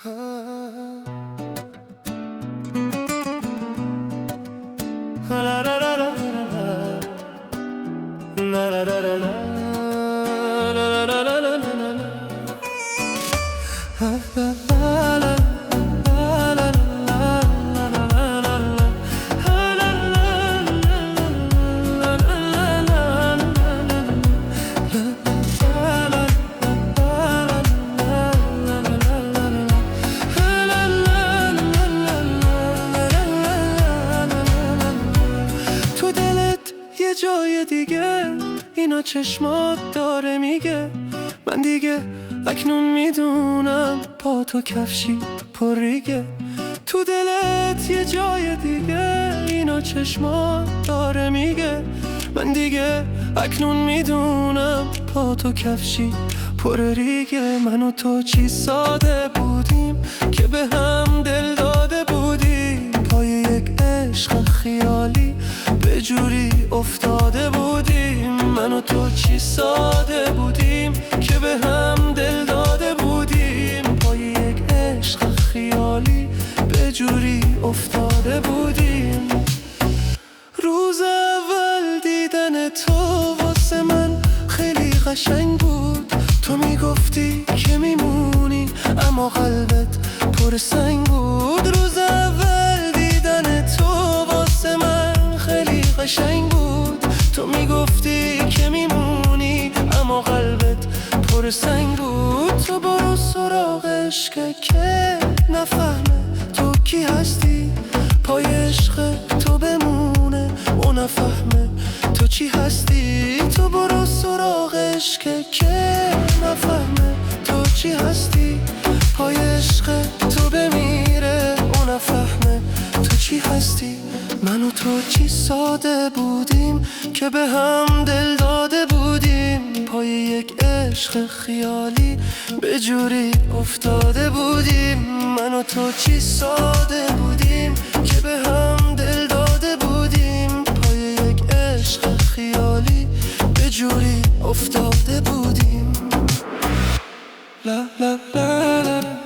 تو دلت یه جای دیگه، اینا چشمات داره میگه. من دیگه اکنون میدونم پا تو کفشی پریگه. تو دلت یه جای دیگه، اینا چشمات داره میگه. من دیگه اکنون میدونم پا تو کفشی پر ریگه. من و تو چی ساده بودیم که به هم دل داده بودیم، پای یک عشق خیالی به جوری افتاده بودیم. من و تو چی ساده بودیم که به هم دل داده بودیم، پای یک عشق خیالی به جوری افتاده بودیم. روز اول دیدن تو واسه من خیلی قشنگ بود. تو میگفتی که میمونی اما قلبت پر سنگ بود. روز اول دیدن تو واسه من خیلی قشنگ بود. تو میگفتی که میمونی اما قلبت پر سنگ بود. تو برو سراغ عشق که نفهمه تو کی هستی، پای عشق تو بمونه و نفهمه تو چی هستی. تو برو سراغ عشق که نفهمه تو چی هستی، پای عشق تو بمیره و نفهمه تو چی هستی. من و تو چی ساده بودیم که به هم دل داده بودیم، پای یک عشق خیالی به جوری افتاده بودیم. من و تو چی ساده بودیم که به هم دل داده بودیم، پای یک عشق خیالی به جوری افتاده بودیم. لا لا لا لا.